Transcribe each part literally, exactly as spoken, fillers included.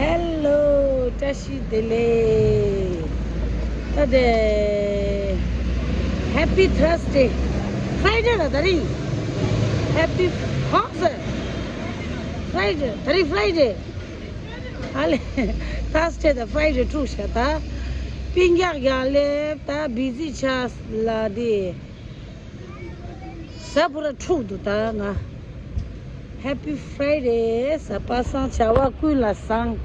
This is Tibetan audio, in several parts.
Hello, བཀྲ་ཤིས་བདེ་ལེགས། ད་དེ། Happy Thursday། Friday ལ་ད་རིང་། Happy ཧོབ་སེ། Friday ད་རིང་Friday། ཨ་ལེ། Thursday དང་Friday དཀྲུགས་ཤག་ད། པིན་རྒྱག་རྒྱག་ལེབ་ད་བི་ཟི་ཆགས་ལ་དེ། གཟའ་པུ་ར་འཁྲུག་འདུག་ད་ང་། Happy Friday། གཟའ་པ་སངས་བྱ་བ་ཀུན་ལ་བཟང་།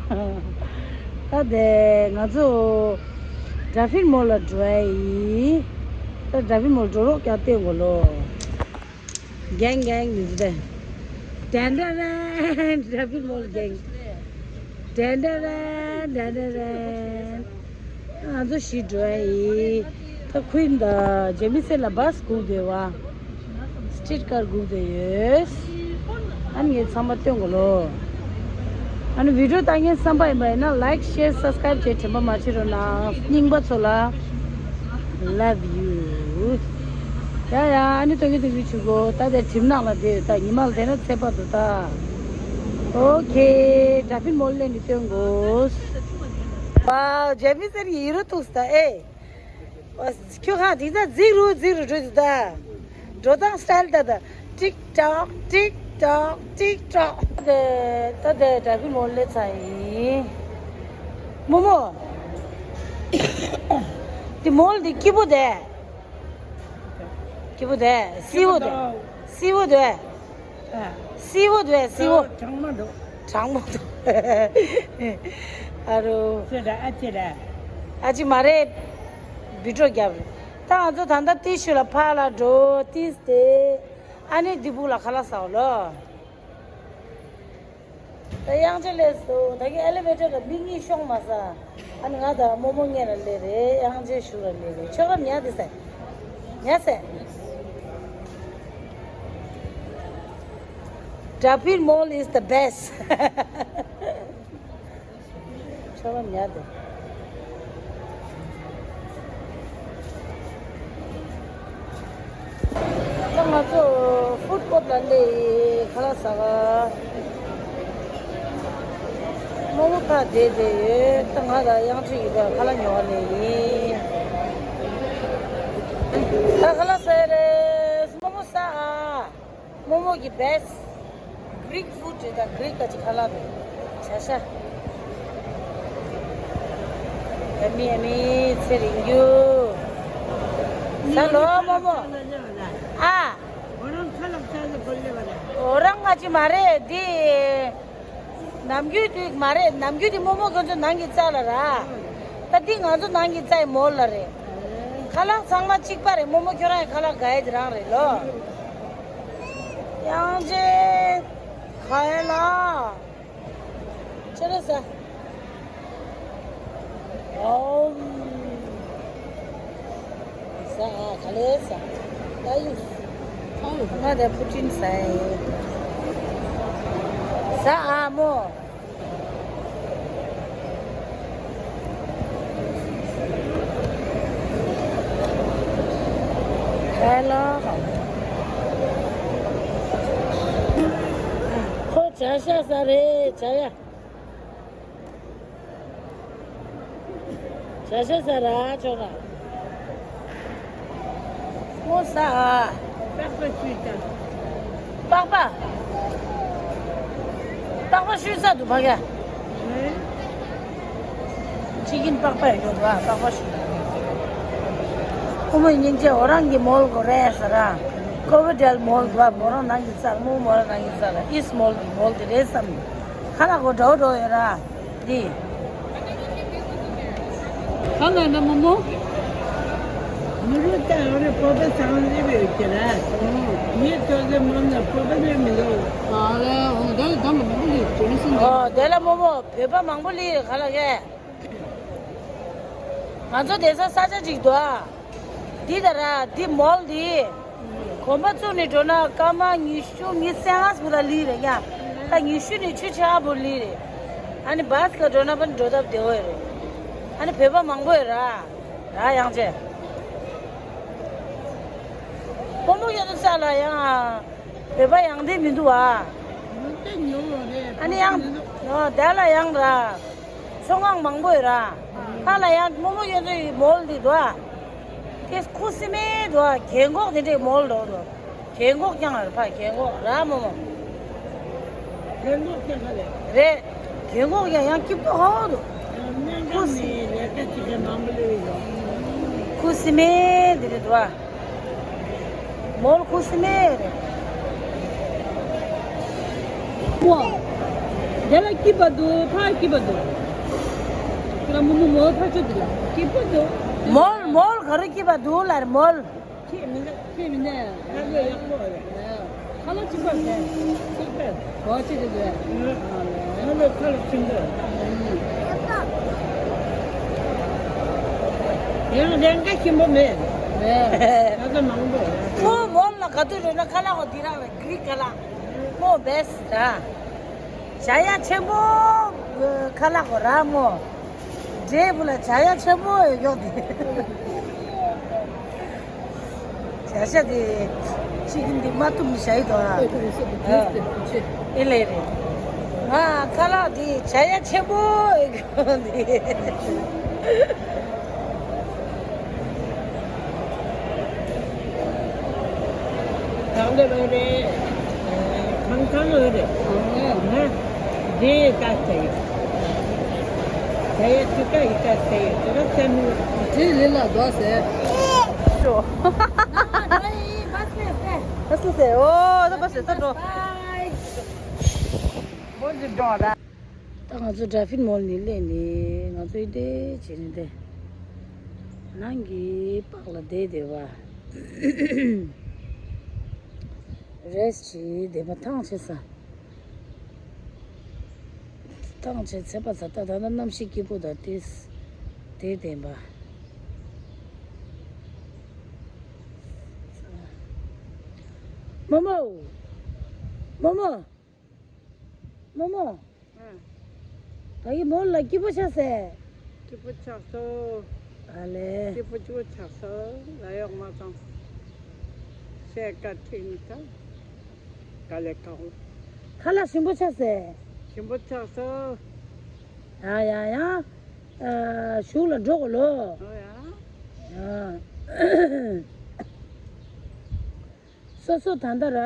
ད་དེ་ང་ཚོ་Draper Mall ལ་འགྲོ་ཡ་ཡིན། ད་Draper Mall འགྲོ་རོགས་ཀྱང་བསྟན་དགོས་ལོ། གེང་གེང་ནི་ཟེར། དན་དན་དན། Draper Mall གེང་། དན་དན་དན། དན་དན་དན། ང་ཚོ་བཞི་འགྲོ་ཡ་ཡིན། ད་ཁུན་ད་ཇེ་མི་སེ་ལ་བཱས་སྒུག་བསྡད་པ། སི་ཊི་རི་ཊི་ཀར་སྒུག་བསྡད་ཡོད། ཨ་ནི་ངས་ཚང་མ་སྟོན་དགོས་ལོ། ཨ་ནི་བི་ཌི་ཡོ་ལྟ་མཁན་བསམ་པ་ཡིན་པ་ཡིན་ན་like, share, subscribe བྱེད་དྲན་པ་མ་བྱེད་རོགས་གནང་། རྙིང་པ་ཚོ་ལ། Love you། ཡ་ཡ། ཨ་ནི་སྟོན་གྱི་སྟོན་གྱི་བྱུག་གོ། ད་དེ་གྲིབ་ནག་ལ་བསྡད་ཡོད། ད་ཉི་མ་ལ་བསྡད་ན་ཚད་པ་འདུག་ད། ཨོ་ཁེ། Draper Mall སླེབས་ནས་སྟོན་དགོས། ཝའོ། ཇེ་མི་སེ་ཡི་རུ་ཐུག་སྟ་ཨེ། ཁྱོད་ཁ་དེ་ད་རྫིག་རུ་རྫིག་རུ་འགྲོ་འདུག་ད། འགྲོ་སྟངས་སི་ཊའིལ་ད་ད། ཊིག་ཊོག་ཊིག་ཊོག་ཊིག་ཊོག་ད་དེ་ད་དེ་Draper Mall སླེབས་ཚར་ཡིན། རྨོ་མོ། དེ་མོལ་དེ་སྐྱིད་པོ་དེ། སྐྱིད་པོ་དེ། བསིལ་པོ་དེ། བསིལ་པོ་དེ། བསིལ་པོ་དེ། བསིལ་པོ། གྲང་མོ་འདུག་གྲང་མོ་འདུག་ཨ་རོ། ཅི་རེད། ཨ་ཅི་རེད། ཨ་ཅི་མ་རེད། བི་ཌི་ཡོ་རྒྱབ་རེད། ད་ང་ཚོ་ད་ལྟ་ཏི་ཤུ་ལ་ཕར་ལ་འགྲོ། ཏིས་ཏེ། ཨ་ནི་འདི་སྦུག་ལ་ཁ་ལག་ཟ་འོ་ལོ། ད་དབྱངས་ཅན་སླེབས་སོང་། ད་གིན་ཨེ་ལི་ཝེ་ཊར་ལ་མི་གཉིས་ཤོང་མ་སོང་། ཨ་ནི་ང་དང་རྨོ་མོ་སྔོན་ལ་སླེབས་རེད། དབྱངས་ཅན་གཞུག་ལ་སླེབས་རེད། ཁྱོད་རང་ཉལ་བསྡད་སེ། ཉལ་སེ། Draper Mall is the best། ཁྱོད་རང་ཉལ་བསྡད། ད་ང་ཚོ་ཕུཌ་ཀོརཊ་ལ་སླེབས། ཁ་ལག་ཟ་ག་རྨོ་མོ་ཕར་བསྡད་བསྡད་ཡོད། ད་ང་དང་དབྱངས་ཅན་གཉིས་ཕར་ཁ་ལག་ཉོ་བ་སླེབས་ཡིན། ད་ཁ་ལག་ཟ་ཡ་རེད། རྨོ་མོ་ཟ་ཨ། རྨོ་མོ་གི་བྷེ་སི་ཊི་གྷི་རིག་ཕུཌ་རེད། ད་གྷི་རིག་ག་ཅིག་ཁ་ལག་རེད། བྱ་ཤ། ཡ་མི་ཡ་མི། ཚེ་རིང་རྒྱུ། ཟ་ལོ་རྨོ་མོ། ཨ། འོ་རང་ང་ཅི་མ་རེད་འདི། ནམ་རྒྱུན་དུ་མ་རེད། ནམ་རྒྱུན་དུ་རྨོ་མོ་ཁྱོད་ཚོ་ནང་གི་རྩ་ལ་ར། ད་འདི་ང་ཚོ་ནང་གི་རྩ་ཡི་མོལ་ལ་རེད། ཁ་ལག་ཚང་མ་གཅིག་པ་རེད། རྨོ་མོ་ཁྱོད་རང་ཡི་ཁ་ལག་ག་ཡི་དེ་རང་རེད་ལོ། དབྱངས་ཅན། ག་ཡ་ལ། ཅི་རེད་ཟ། ཨོམ། ཟ་ཨ། ག་ལེ་ཟ། ད་ཡུ། ང་དེ་པུ་ཊིན་ཟ་ཡིན། ཟ་ཨ་མོ། ཧེ་ལོ། ཁོ་བྱ་ཤ་ཟ་རེད། བྱ་ཡ། བྱ་ཤ་ཟ་ར་ཆོག་ར། སྔོ་ཟ་ཨ། པགས་པ་བཤུས་དང་། པགས་པ། པགས་པ་བཤུས་ས་འདུག་ཕ་ག་ཅི་གིན་པགས་པ་ཡོད་པ། པགས་པ་བཤུས། ཨོ་མོ་སྙིང་རྗེ། འོ་རང་གི་མོལ་གོ་རེད་ཟ་ར། ཀོ་བི་ཌལ་མོལ་གོ་མོ་རང་ནང་གི་ཚར། མོ་མོ་རང་ནང་གི་ཚར་ལ་ཨིས་མོལ་གི་མོལ་དེ་རེད་བསམ། ཁ་ལག་གོ་འདྲ་བོ་འདྲ་བོ་ཡོད་ར། འདི། གང་ལ་ན་མོ་མོ། མི་རུ་ཏ་འོ་རེ་བོད་པ་ཚང་ལེབ་ཡོད་ཀྱི་ར། ངའི་ཐོག་ལ་མོ་ན་བོད་པ་ལེབ་མི་འདུག་ཨ་ལེ་འོ་ད་ལ་ད་ལ་མོ་མོ་ལེབ་ཅོ་ནི་སིན། ཨོ་དེ་ལ་མོ་མོ་བོད་པ་མང་པོ་ལེབ་ཡོད་ག་ལ་གས། ང་ཚོ་བསྡད་ས་ས་ཆ་གཅིག་འདུག་ཨ། འདི་ད་ར་འདི་མོལ་འདི། གོམ་པ་བཙུགས་ནས་འགྲོ་ན་སྐར་མ་ཉི་ཤུ་ཉི་ཤུ་རྩ་ལྔ་བར་ལ་ལི་རེད་ཡ། ད་ཉི་ཤུ་ནས་ཆུ་ཆག་བར་ལི་རེད། ཨ་ནི་བཱས་ལ་འགྲོ་ན་ཕར་འགྲོ་ཐབས་བདེ་བོ་ཡོད་རེད། ཨ་ནི་བོད་པ་མང་པོ་ཡོད་ར། ར་དབྱངས་ཅན། སྤོ་མོ་ཡོད་ས་ལ་ཡང་། བོད་པ་ཡང་དེ་མི་འདུག་བ། ཨ་ནི་ཡང་། ཨ་དེ་ལ་ཡང་ར། ཚོང་ཁང་མང་པོ་ཡོད་ར། ཁ་ལ་ཡང་རྨོ་མོ་ཡོད་ཚོད་མོལ་འདི་འདུག་ཨ། དེ་ཁུ་སིམ་མེ་འདུག་ཨ། རྒན་གོག་དེ་འདྲས་མོལ་འགྲོ་འདུག་རྒན་གོག་ཀྱང་ར་ཕ་རྒན་གོག་ར་རྨོ་མོ། རྒན་གོག་ཀྱང་ཁ་ལས། རེད། རྒན་གོག་ཀྱང་ཡང་སྐྱིད་པོ་ཧ་འདུག་སྨན་ཁུ་ཁང་སིམ་ནས་ལས་ཀ་བྱེད་མཁན་མང་པོ་ཡོད། ཁུ་སིམ་མེ་དེ་འདྲས་འདུག་ཨ། མོལ་ཁུ་སིམ་མེ་རེད། ཝ། དེ་ལ་སྐྱིད་པ་འདུག་ཕར་སྐྱིད་པ་འདུག་ཁྱེད་རང་རྨོ་མོ་མོལ་ཕར་ཕྱོགས་དེ་ལ་སྐྱིད་པོ་འདུག་མོལ་མོལ་ག་རེ་སྐྱིད་པ་འདུག་ལར་མོལ། ཁྱེད་མི་འདུག་ཁྱེད་མི་འདུག་ཁ་ལག་ཡག་པོ་རེད། ཁ་ལག་གཅིག་པ་རེད། གཅིག་པ་རེད། གོ་ཅི་རེད་རེད། ཁ་ལག་ཁ་ལག་ཆེན་པོ་རེད། ཡང་ལས་ཀ་ཆེན་པོ་མེད། རེད། ཁ་ལག་མང་པོ་རེད། ཁོ་མོལ་ལ་ག་དུས་རེད་ན་ཁ་ལག་གོ་འདི་རང་རེད། གྷི་རིག་ཁ་ལག་ཁོ་བེ་སི་ད། བྱ་ཡག་ཆེན་པོ་ཁ་ལག་གོ་ར་མོ། འབྲས་བུ་ལ་བྱ་ཡག་ཆེན་པོ་ཡོད་དེ། བྱ་ཤ་དེ་ཅི་གིན་དེ་མ་བཏུམ་བྱ་ཡི་དོ་ཨ། ཨེ་ལེ་རེད། ང་ཁ་ལག་དེ་བྱ་ཡག་ཆེན་པོ་ཡོད་དེ། གང་གི་ལོ་རེད། གང་གང་ལོ་རེད། ང་རྗེས་ཀ་ཟེར་ཡོད། ཟེར་ཡོད་ཅི་ཀ་ཡི་ཀ་ཟེར་ཡོད་ཅི་ཀ་ཟེར་མི་ཡོད། རྗེས་ལེ་ལ་དོ་ཟེར། ཅོ། ཨ་སུ་ཟེར་ཨོ་ད་པ་ཟེར་ད་འགྲོ། ད་ང་ཚོ་ཌ་ཕིན་མོལ་ནས་སླེབས་ནས་ང་ཚོ་ཨི་དེ་བྱས་ནས་དེ་ནང་གི་པགས་ལ་བསྡད་བསྡད་པ། རེས་བྱས་བསྡད་པ་ཐང་ཆད་ས། ཐང་ཆད་ཚད་པ་ས་ད་ད་ལྟ་གནམ་གཤིས་སྐྱིད་པོ་དང་དེ་དེ་བསྡད་པ། རྨོ་མོ། རྨོ་མོ། རྨོ་མོ། ཨ། ད་ཡི་མོ་ལ་སྐྱིད་པོ་ཆགས་སེ། སྐྱིད་པོ་ཆགས་སོ། ཨ་ལེ། སྐྱིད་པོ་སྐྱིད་པོ་ཆགས་སོ། ལ་ཡོག་མ་སོང་། སེ་ཀ་ཁྲིད་ནི་ད། ག་ལེ་གང་། ཁ་ལག་ཞིམ་པོ་ཆགས་སེ། ཞིམ་པོ་ཆགས་སོ། ཡ་ཡ་ཡ། ཨ། གཞུག་ལ་འགྲོ་གོ་ལོ། ཨོ་ཡ། ཡ། སོ་སོ་ད་ལྟ་ར།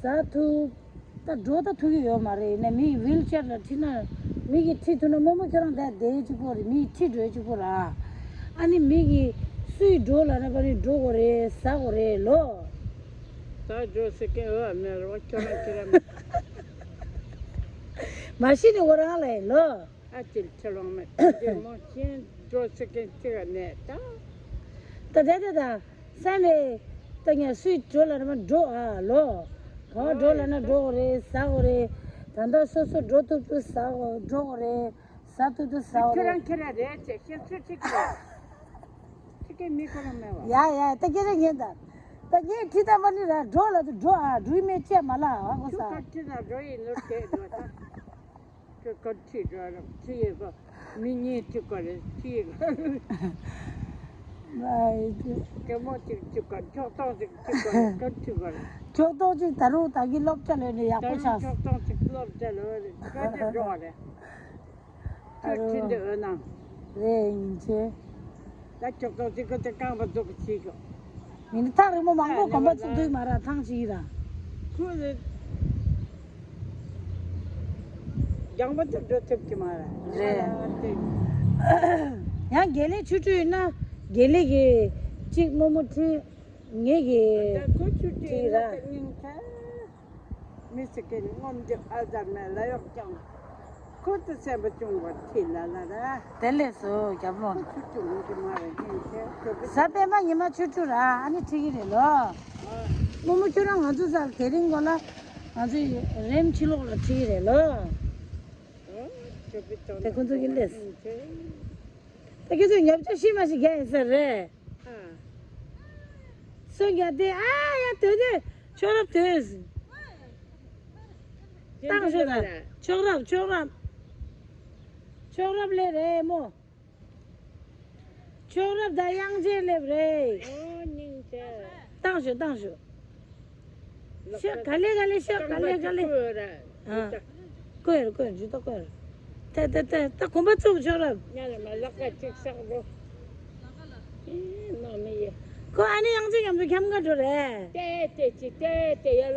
ཟ་ཐུབ། ད་འགྲོ་ད་ཐུབ་ཀྱི་ཡོད་མ་རེད། ཡིན་ན་མི་ཡི་ཝིལ་ཅེར་ལ་ཁྲིད་ན། མི་གིས་ཁྲིད་ཐུབ་ན་རྨོ་མོ་ཁྱོད་རང་ད་བསྡད་གཅིག་པོ་རེད། མི་ཡིས་ཁྲིད་འགྲོ་གཅིག་པོ་ར། ཨ་ནི་མི་གིས་སུས་འགྲོ་ལབ་ན་པ་ནི་འགྲོ་དགོས་རེད། ཟ་དགོས་རེད་ལོ། ད་འགྲོ་ཟེར་མཁན་ཨོ་མེད་རོ་ཁྱོད་རང་ཁྱེད་རང་མེད། མ་གཞི་ནས་ཁོ་རང་ལ་ཡིན་ལོ། ཨ་ཅེ་ཁྱེད་རང་མེད་ད་འདི་མོ་ཤེས་འགྲོ་ཟེར་མཁན་གཅིག་ག་མེད་ད། ད་ད་ད་ད། སེམས་ལ་ད་ངས་སུས་འགྲོ་ལབ་ན་མ་འགྲོ་ཨ་ལོ། གང་འགྲོ་ལབ་ན་འགྲོ་དགོས་རེད། ཟ་དགོས་རེད། ད་ལྟ་སོ་སོ་འགྲོ་ཐུབ་ཐུབ་ཟ་དགོས་འགྲོ་དགོས་རེད། ཟ་ཐུབ་ཐུབ་ཟ་དགོས་ཁྱོད་རང་རེད། ཁྱེད་རང་རེད་ཅེས་ཤེས་ཚོད་ཅིག་རེད། ཁྱེད་ཀྱི་མི་ཁོ་རང་མེད་བ། ཡ་ཡ་ད་ཁྱེད་རང་ཉན་ད། ད་ངས་ཁྲིད་ད་མ་ནི་ར་འགྲོ་ལབ་དུས་འགྲོ་ཨ། འགྲོ་ཡི་མེད་ཅེས་མ་ལ་ཨ་གོ་ས། ཁྱོད་ཁ་ཁྲིད་ན་འགྲོ་ཡི་ནོར་སྐད་འགྲོ་ད། ཁྱོད་གར་ཁྲིད་འགྲོ་ར་ཁྲིད་ཡི་གོ། མི་གཉིས་ཁྲིད་གོ་རེད་ཁྲིད་ཡི་གོ། ཨ་ཡི་ཁྱོད། རྒན་མོ་གཅིག་ཁྲིད་གོ་ཁྱོག་ཐོག་གཅིག་ཁྲིད་གོ་རེད་གར་ཁྲིད་གོ་རེད། ཁྱོག་ཐོག་གཅིག་ད་རུང་ད་གི་སློབ་གྲྭ་ལོན་ནས་ཡག་པོ་ད་རུང་ཆགས། ཁྱོག་ཐོག་གཅིག་སློབ་གྲྭ་ལོན་རེད་ག་དེ་འགྲོ་བ་རེད། ཁྱོད་ཁྲིད་འདི་འོ་ན། རེད་ཡིན་ཆེ། ད་ཁྱོག་ཐོག་གཅིག་གོ་དེ་རྐང་པ་འཛུགས་གི་ཁྲིད་གོ། མི་ནི་ཐག་རིང་མོ་མང་པོ་གོམ་པ་ཚུགས་འདུག་མ་ར་ཐང་ཅིག་ར། ཁོ་ལ་རྒྱང་པ་དུ་འགྲོ་ཐུབ་ཀྱི་མ་རེད། རེད། ཡང་དགེ་ལེགས་ཆུ་ཁྲུས་ཡིན་ན་དགེ་ལེགས་ཀྱི་གཅིག་རྨོ་མོ་ཁྲིད་ངེད་ཀྱི་ད་ཁོ་ཆུ་ཁྲུས་ཡིན་ན་ད་སྙིང་ཐག་མི་སི་ཀེ་ནི་ངོམ་རྒྱུ་ཨ་ཟར་མེ་ལ་ཡོག་ཀྱང་། ཁོ་ཚོ་སེམས་པ་ཆུང་བ་ཁྲིད་ལ་ལ་ར། དེ་ལས་སུ་རྒྱབ་ལོག་ཁོ་ཆུ་ཆུང་གི་མ་རེད་ཧིན་ཆེ་ཁྱོད་ཀྱི། གཟའ་སྤེན་པ་ཉི་མ་ཆུ་ཆུ་ར་ཨ་ནི་ཁྲིད་ཀྱི་རེད་ལོ། རྨོ་མོ་ཁྱོད་རང་ང་ཚོ་སར་དེ་རིང་གོ་ལ་ང་ཚོ་རེམ་ཕྱི་ལོགས་ལ་ཁྲིད་ཀྱི་རེད་ལོ། ཁྱོད་ཀྱི་དེ་ཁོ་ཚོ་གི་ལས། ཧིན་ཆེ། ད་ཁྱོད་ཚོ་ཉོབ་ཆ་ཤི་མ་ཤི་རྒྱ་ཡིན་ས་རེད། སོ་རྒྱ་དེ་ཨ་ཡ་དོ་དེ་ཆོག་རབ་དོས། བཏང་ཤོག་ད། ཆོག་རབ་ཆོག་རབ། ཆོག་རབ་ལས་རེད་མོ། ཆོག་རབ་ད་དབྱངས་ཅན་སླེབས་རེད། ཨོ་སྙིང་རྗེ། བཏང་ཤོག་བཏང་ཤོག་ཤོག་ག་ལེ་ག་ལེ་ཤོག་ག་ལེ་ག་ལེ། ཨ། ཀོ་ཡར་ཀོ་ཡར་ཇུ་ཏོ་ཀོ་ཡར། ཏེ་ཏེ་ཏེ་ཏེ་གོམ་པ་བཙུགས་ཆོག་རབ། ཉ་རེ་མ་ལག་ཀ་ཅིག་བསགས་འགྲོ། ཨེ་ནོ་མི་ཡེ། ཁོ་ཨ་ནི་ཡང་ཅིག་ཡང་ཅིག་འཁྱམ་ག་འགྲོ་རེད། ཏེ་ཏེ་ཅི་ཏེ་ཏེ་ཡ་ལ།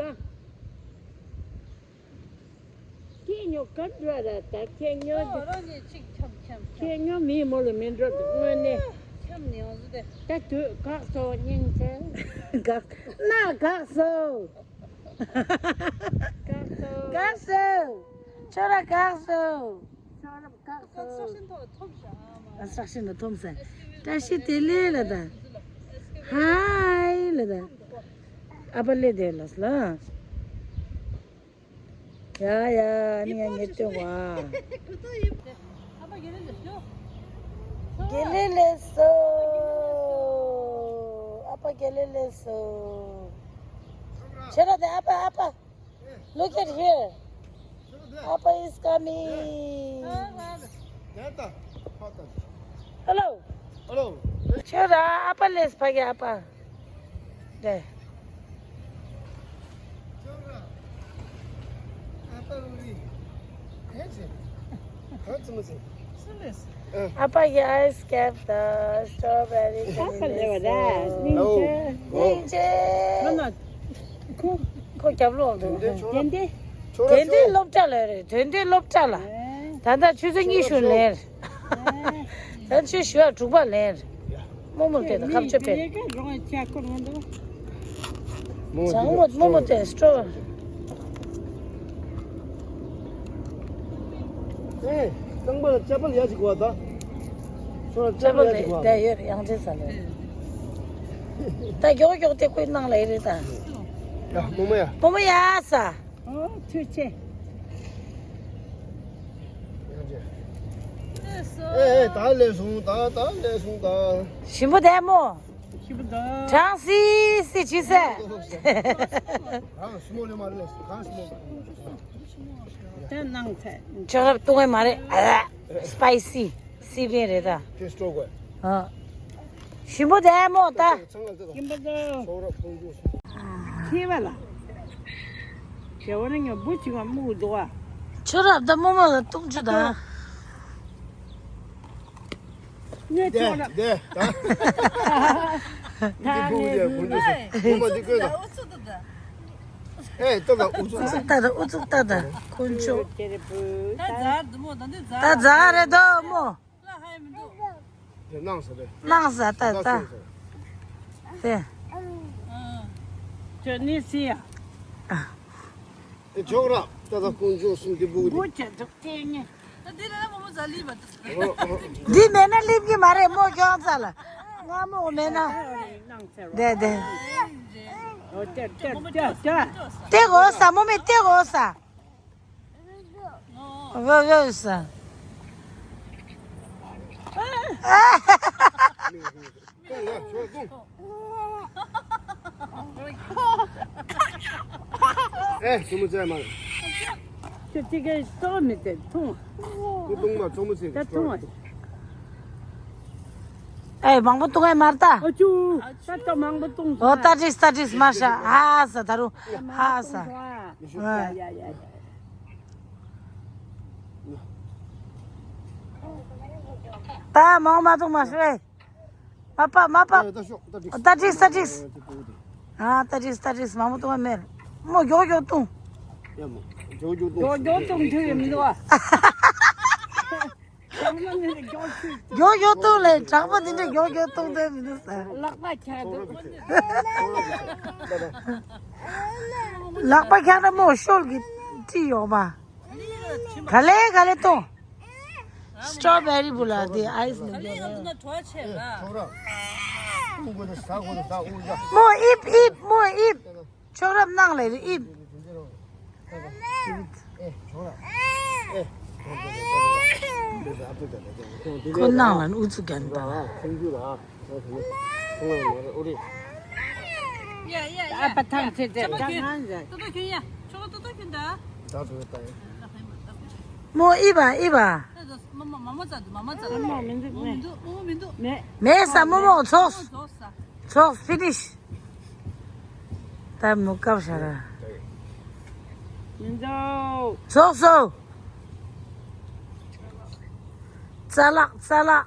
ཁྱེད་ཉོ་ག་འགྲོ་ར་ད་ཁྱེད་ཉོ་འདི། ཨོ་རང་གིས་ཅིག་འཁྱམ་འཁྱམ་འཁྱམ། ཁྱེད་ཉོ་མི་མོ་ལ་མི་འགྲོ་དུ་དངོས་གནས། འཁྱམ་ནི་ཡོང་ཟི་དེ། ད་དུས་བཀག་སོ་སྙིང་རྗེ། བཀག་ན་བཀག་སོ། བཀག་སོ། བཀག་སོ། ཁྱོད་ར་བཀག་སོ། ཁྱོད་ར་བཀག་སོ། ཀོན་སི་ཊྲག་ཤན་ཐོག་ཐོབ་ཤག་ཨ་མ། ཀོན་སི་ཊྲག་ཤན་ཐོག་ཐོབ་ས། བཀྲ་ཤིས་བདེ་ལེགས་ལ་ད། ཧའི་ལ་ད། ཨ་ཕ་ལེ་དེ་ལ་སླ། ཡ་ཡ་ནི་ང་ངེ་ཏོ་བ། དགེ་ལེགས་ལེགས་སོ། ཨ་ཕ་དགེ་ལེགས་ལེགས་སོ། ཁྱེད་ར་དེ་ཨ་ཕ་ཨ་ཕ། Look at here. Appa is coming. Hello. Hello. ཁྱོད་ར་ཨ་ཕ་ལེས་ཕ་གི་ཨ་ཕ། དེ། ཨ་ཕ་གི་ice cap དང་strawberry ཨ་ཕ་ལེ་བ་ར། སྙིང་རྗེ། སྙིང་རྗེ། ཁོ་ཁོ་རྒྱབ་ལོག་འདུག་དེ་འདྲའི་ཆོག་ལ། དེ་འདྲའི་དེ་འདྲའི་སློབ་གྲྭ་ལ་རེད། དེ་འདྲའི་སློབ་གྲྭ་ལ། ཨེ། ད་ལྟ་ཆུ་ཚོད་ཉི་ཤུ་ལེན། ཨེ། ད་ཆུ་ཞུ་བ་དྲུག་པ་ལེན། རྨོ་མོ་དེ་དང་ཁ་ཆེ་པས། ཚང་མ་རྨོ་མོ་དེ་སྤྲོ། ཨེ། རྐང་པ་ལ་ཅ་པལ་ཡ་ཞིག་གོ་བ་ད། ཁྱོད་ལ་ཅ་པལ་ཡ་ཞིག་གོ་བ། ད་ཡོད་ཡང་ཅི་ཟ་ལེ། ད་མགྱོགས་མགྱོགས་དེ་ཁོའི་ནང་ལ་ཡི་རེད་ད། ཡ་རྨོ་མོ་ཡ། རྨོ་མོ་ཡ་ཟ། ཨོ་ཐུགས་རྗེ་ཆེ། ཨེ་ཨེ་ད་ལས་སོང་ད་ད་ལས་སོང་ད། ཞིམ་པོ་དེ་མོ། ཞིམ་པོ་ད། གྲང་སི་སི་ཆི་སེ། གང་སི་མོ་ལས་མ་རེད་གང་སི་མོ། ད་ནང་ཚ། ཅོག་རབ་བཏུང་བས་མ་རེད་ཨ། སི་པའི་སི། སི་པན་རེད་ད། ཁྱེད་སྤྲོ་དགོས། ཨ། ཞིམ་པོ་དེ་མོ་ད། ཞིམ་པོ་ད། ཁྱེད་བ་ལ། རྒྱལ་བ་ནི་ངས་འབུ་ཅིག་ག་སྨུག་འདུག་ཨ། ཁྱོད་རབ་ད་རྨོ་མོ་ལ་བཏུང་ཆུ་ད། ངས་ཁྱོད་རབ། དེ་དེ་ད། ད་ངས་འབུ་དེ་འབུ་ཅུ་སུ་རྨོ་མོ་འདི་བསྐོས་ད། ཨེ་ལྟ་ད་ཨུ་ཚུགས་ད། ད་ད་ཨུ་ཚུགས་ད་ད་ཁོ་ཚོ། ད་རྫ་འདི་མོ་ད་འདི་རྫ། ད་རྫ་རེད་དོ་མོ། ལ་ཧ་ཡ་མི་འདུག་དེ་ནང་ས་དེ། ནང་ས་ད་ད། ད་ཤོད་ས། དེ། ཨ། ཁྱོད་ནི་སི་ཡ། ཨ། དེ་ཇོག་ར་ད་ད་ཀུན་ཇོ་སུམ་དེ་བུ་གི་དེ། བུ་ཆེ་འདུག་དེ་ངེ། ད་འདི་ལ་མོ་མོ་ཟ་ལི་བ་ད། འདི་མེད་ན་སླེབས་ཀྱི་མ་རེད་མོ་ཁྱོད་ཚ་ལ། ང་མོ་མེད་ན། དེ་དེ། ཨོ་ཏེ་ཏེ་ཏེ་ཏེ། ཏེ་གོ་ས་མོ་མེ་ཏེ་གོ་ས། ཝ་ཝ་ས། ཨེ་སུ་མོ་ཙེ་མ། ཁྱོད་ཅི་གའི་ཏོ་མི་ཏེ་ཐུང་། ཁོ་བཏུང་མ་ཙོ་མོ་ཙེ་ད་ཐུང་བ། ཨེ་མང་པོ་བཏུང་ཨེ་མར་ད། ཨ་ཅུ། ད་ད་མང་པོ་བཏུང་སོང་། ཨོ་ཏ་ཏིས་ཏ་ཏིས་མར་ཤ་ཧ་ས་ད་རུང་ཧ་ས། ཡ་ཡ་ཡ་ཡ། ད་མང་མ་བཏུང་མ་ཤོད་ཨེ། མ་པ་མ་པ། ཏ་ཏིས་ཏ་ཏིས། ཨ་ཏ་ཏིས་ཏ་ཏིས་མང་པོ་བཏུང་ཨེ་མེར། མོ་མགྱོགས་མགྱོགས་བཏུང་། ཡ་མོ་མགྱོགས་མགྱོགས་བཏུང་། མགྱོགས་མགྱོགས་བཏུང་ཐུབ་ཡོད་མི་འདུག་ཨ། མགྱོགས་མགྱོགས་བཏུང་ལས་དྲག་པོ་འདི་འདྲ་མགྱོགས་མགྱོགས་བཏུང་དོན་མི་འདུག་ཟེར། ལག་པ་ཁྱག་འདུག་ལག་པ་ཁྱག་ན་མོ་ཤོལ་གྱི་བཀྲིས་ཡོང་བ། ག་ལེ་ག་ལེ་བཏུང་། སི་ཊོ་བེ་རི་བུ་ལ་དེ་ཨའི་སི་མི་འདུག་མོ་ཨིབ་ཨིབ་མོ་ཨིབ། ཆོག་རབ་གནང་ལེ་རེ་ཨིབ། ཁོ་ནང་ལ་ཨུ་ཚུགས་རྒྱག་ནི་ད། ཨ་པ་ཐང་ཚེ་ཚེ་ད་ང་ཟ། མོ་ཨི་བ་ཨི་བ། མེ་ས་མོ་མོ་ཚོགས། ཚོགས་ཕི་ནིཤ། ད་མུ་ཀབ་ཤ་ར། མི་འདུག་ཚོགས་སོ། རྩ་ལག་རྩ་ལག